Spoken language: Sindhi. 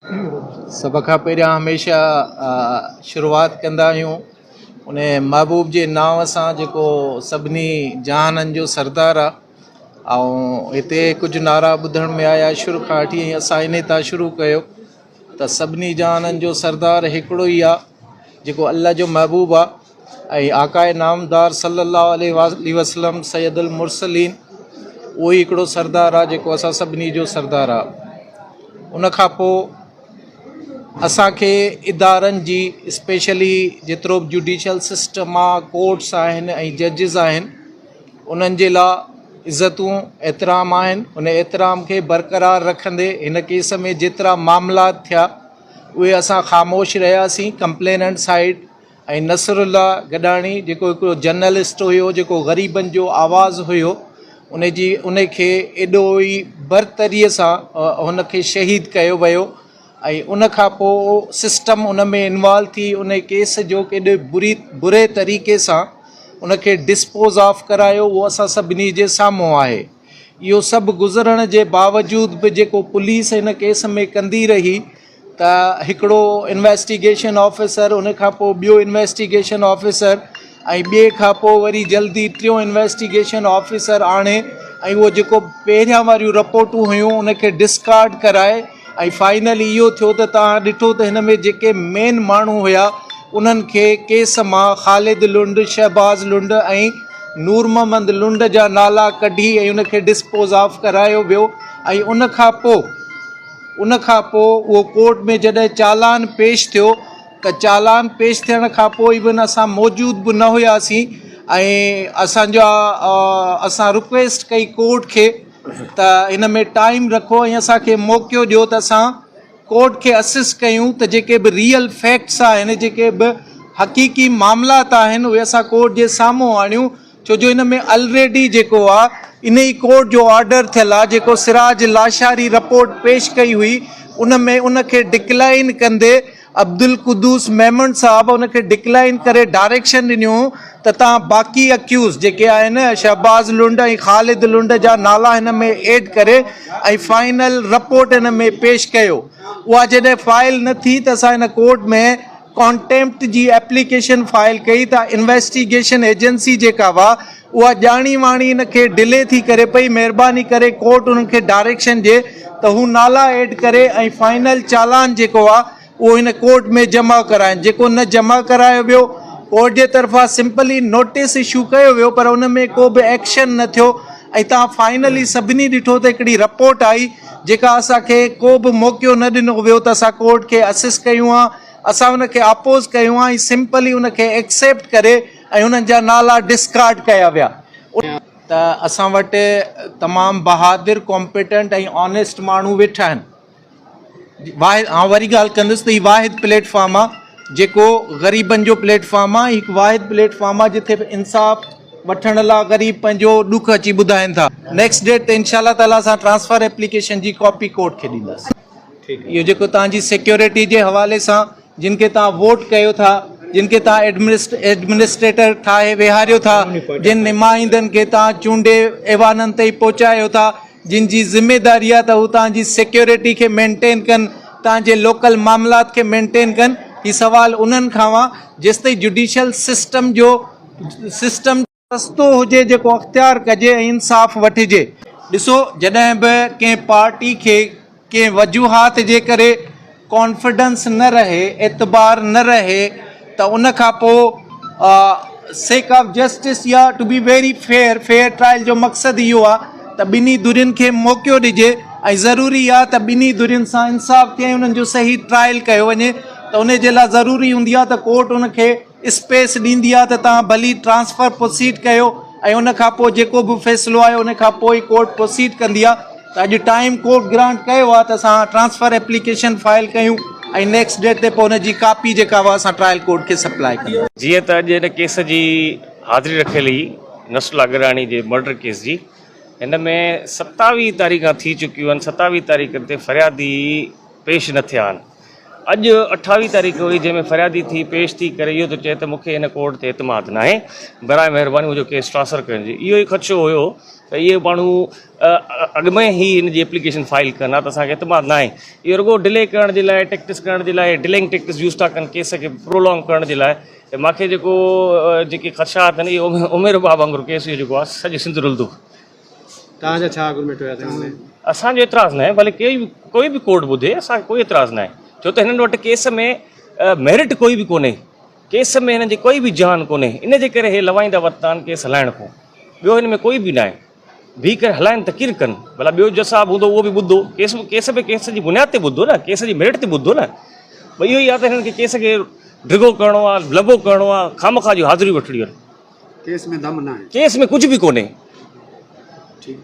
سڀ کان پهريان هميشه شروعات ڪندا آهيون ان محبوب جي نانء سان جيڪو سڀني جهانن جو سردار آ ۽ هتي ڪجهه نعرا ٻڌڻ ۾ آيا شروع کان وٺي ۽ اسان انهي تان شروع ڪيو ته سڀني جهانن جو سردار هڪڙو ئي آ جيڪو الله جو محبوب آ ۽ آقاء نامدار صلّي اللّٰه عليه واٰله وسلّم سيد المرسلين اهو ئي هڪڙو سردار آهي جيڪو اسان سڀني جو سردار آهي ان کان پوء اسانکي ادارن جي اسپيشلي جيترو به جوڊيشل سسٽم آهي ڪورٽس آهن ۽ ججز آهن انهن جي لاء عزتون احترام آهن ان احترام کي برقرار رکندي هن ڪيس ۾ جيترا معاملات ٿيا اهي اسان خاموش رهياسين ڪمپليننٽ سائيڊ ۽ نصر الله گڏاڻي جيڪو هڪڙو جرنلسٽ هيو جيڪو غريبن جو آواز هيو ان جي ان کي ايڏو ئي برتري سان هن کي شهيد ڪيو ويو ۽ ان کان پوء سسٽم ان ۾ انوالو ٿي ان ڪيس جو ڪيڏي بري بري طريقي سان ان کي ڊسپوز آف ڪرايو اهو اسان سڀني جي سامهون آهي اهو سڀ گذرڻ جي باوجود به جيڪو پوليس هن ڪيس ۾ ڪندي رهي ته هڪڙو انويسٽيگيشن آفيسر ان کان پوء ٻيو انويسٽيگيشن آفيسر ۽ ٻئي کان پوء وري جلدي ٽيون انويسٽيگيشن آفيسر آڻي ۽ اهو جيڪو پهريان واريون رپورٽون هيون ان کي ڊسڪارڊ ڪرائي ۽ فائنلي اهو ٿيو ته توهان ڏٺو ته هن ۾ جيڪي مين ماڻهو هيا انهن کي ڪيس مان خالد لنڊ، شهباز لنڊ ۽ نور محمد لنڊ جا نالا ڪڍي ۽ ان کي ڊسپوز آف ڪرايو ويو ۽ ان کان پوء ان کان پوء اهو ڪورٽ ۾ جڏهن چالان پيش ٿيو ته چالان پيش ٿيڻ کان پوء ايون اسان موجود به نه هياسين ۽ اسان جا اسان رڪويسٽ ڪئي ڪورٽ کي ته هن ۾ ٽائيم رکو ۽ اسان کي موقعو ڏيو ته اسان ڪورٽ کي اسس ڪيون ته جيڪي به ريئل فيڪٽس آهن جيڪي به حقيقي معاملات آهن اهي اسان ڪورٽ جي سامهون آڻيون ڇو جو ان ۾ الريڊي جيڪو آ انهي ڪورٽ جو آرڊر ٿيل آ جيڪو سراج لاشاري رپورٽ پيش ڪئي هئي ان ۾ ان کي ڊڪلائن ڪندي عبدالقدوس ميمڻ صاحب ان کي ڊڪلائن ڪري ڊائريڪشن ڏنيون ته توهان باقي اڪيوز جيڪي آهن شهباز لنڊ ۽ خالد لنڊ جا نالا هن ۾ ايڊ ڪري ۽ فائنل رپورٽ هن ۾ پيش ڪيو اها جڏهن فائل نه ٿي ته اسان هن ڪورٽ ۾ ڪانٽيمپٽ جي ايپليڪيشن فائل ڪئي ته انويسٽيگيشن ايجنسي جيڪا هئا اها ڄاڻي واڻي ان کي ڊلي ٿي ڪري پئي مهرباني ڪري ڪورٽ انهن کي ڊائريڪشن ڏي ته هو نالا ايڊ ڪري ۽ فائنل چالان جيڪو آ اهو هن ڪورٽ ۾ جمع ڪرائين جيڪو نه جمع ڪرايو ويو ڪورٽ جي طرفان سمپلي نوٽيس اشو ڪيو ويو پر ان ۾ ڪو به ايڪشن نه ٿيو ۽ توهان فائنلي سڀني ڏٺو ته هڪڙي رپورٽ آئي جيڪا اسان کي ڪو به موقعو نه ڏنو ويو ته اسان ڪورٽ کي اسس ڪيون ها اسان ان کي اپوز ڪيون ها ۽ سمپلي ان کي ايڪسيپٽ ڪري ۽ انهن جا نالا ڊسڪارڊ ڪيا ويا. ته اسان وٽ تمام بهادر ڪامپيٽنٽ ۽ آنيسٽ ماڻهو ويٺا آهن. واحد آئون وري ڳالهه ڪندس ته هي واحد پليٽ فارم آ جيڪو غريبن جو پليٽ فارم آ هڪ واحد پليٽ فارم آ جتي انصاف وٺڻ لا غريب پنهنجو ڏک اچي ٻڌائين ٿا نيڪسٽ ڊيٽ تي انشاء الله تعالي اسان ٽرانسفر ايپليڪيشن جي ڪاپي ڪورٽ کي ڏينداسين اهو جيڪو توهان جي سيڪيورٽي جي حوالي سان جن کي توهان ووٽ ڪيو ٿا جن کي توهان ايڊمنسٽريٽر ٺاهي ويهاريو ٿا جن نمائندن کي توهان چونڊي ايوانن تائين پهچايو ٿا جن جي ذميداري آهي ته هو توهان جي سيڪيورٽي کي مينٽين ڪن، توهان جي لوڪل معاملات کي مينٽين ڪن، هي سوال انهن کان آ جيستائين جڊيشل سسٽم جو سسٽم رستو هجي جيڪو اختيار ڪجي ۽ انصاف وٺجي. ڏسو جڏهن به ڪنهن پارٽي کي ڪنهن وجوهات جي ڪري ڪانفيڊنس نه رهي، اعتبار نه رهي ته ان کان پوء سيڪ آف جسٽس يا to be very fair, fair trial جو مقصد اهو آهي ته ٻنهي ڌرين کي موقعو ڏجي ۽ ضروري آهي ته ٻنهي ڌرين سان انصاف ٿئي ۽ انهن جو صحيح ٽرائل ڪيو وڃي ته ان جي لاء ضروري هوندي آهي ته ڪورٽ ان کي اسپيس ڏيندي آهي ته توهان ڀلي ٽرانسفر پروسيڊ ڪيو ۽ ان کان پوء جيڪو به فيصلو آيو ان کان پوء ئي ڪورٽ پروسيڊ ڪندي آهي ته اڄ ٽائيم ڪورٽ گرانٽ ڪيو آهي ته اسان ٽرانسفر ايپليڪيشن فائل ڪيون ۽ نيڪسٽ ڊيٽ تي پوء ان جي ڪاپي جيڪا اها اسان ٽرائل ڪورٽ کي سپلائي ڪنداسين. جيئن ته اڄ هن ڪيس جي حاضري رکيل هئي نصرالله اگراڻي جي مرڊر ڪيس جي هن ۾ 27 تاريخان ٿي چڪيون آهن 27 تاريخن تي فريادي پيش نه ٿيا آهن. اڄ 28 تاريخ هئي جنهن ۾ فريادي ٿي پيش ٿي ڪري اهو ٿو چئي ته مون کي هن ڪورٽ تي اعتماد ناهي، براء مهرباني منهنجو ڪيس ٽرانسفر ڪرڻ جي. اهو ئي خدشو هيو ته اهي ماڻهو اڳ ۾ ئي هن جي ايپليڪيشن فائل ڪن ها ته اسان کي اعتماد ناهي. اهو رڳو ڊلي ڪرڻ جي لاء ٽيڪٽس ڪرڻ جي لاء ڊلينگ ٽيڪٽس يوز ٿا ڪن ڪيس کي پرولانگ ڪرڻ جي لاء ته مان کي جيڪو جيڪي خدشات آهن اهو عمر باب وانگر ڪيس اهو جيڪو آهي سڄي سنڌ رلندو. توهان جا ڇا آرگيومينٽ هيا سائين ان ۾؟ اسان جو اعتراض ناهي ڀلي ڪي ڪوئي به ڪورٽ ٻڌي اسان کي ڪوئي اعتراض ناهي ڇو ته هنن وٽ ڪيس ۾ ميرٽ ڪوئي به ڪونهي ڪيس ۾ هنن جي ڪوئي به جان ڪونهي ان جي ڪري هي لوائيندا وتندا آهن ڪيس هلائڻ کان ٻيو هن ۾ ڪوئي به ناهي بيهي ڪري هلائن تقرير ڪن ڀلا ٻيو جج صاحب هوندو اهو به ٻڌو ڪيس ڪيس به ڪيس جي بنياد تي ٻڌو نه ڪيس جي ميرٽ تي ٻڌو نه ڀئي اهو ئي آهي ته هنن کي ڪيس کي ڊگهو ڪرڻو آهي لنبو ڪرڻو آهي خامخواه جون حاضريون وٺڻيون آهن ڪيس ۾ دم ناهي. ڪيس ۾ ڪجهه به ڪونهي. ٺيڪ.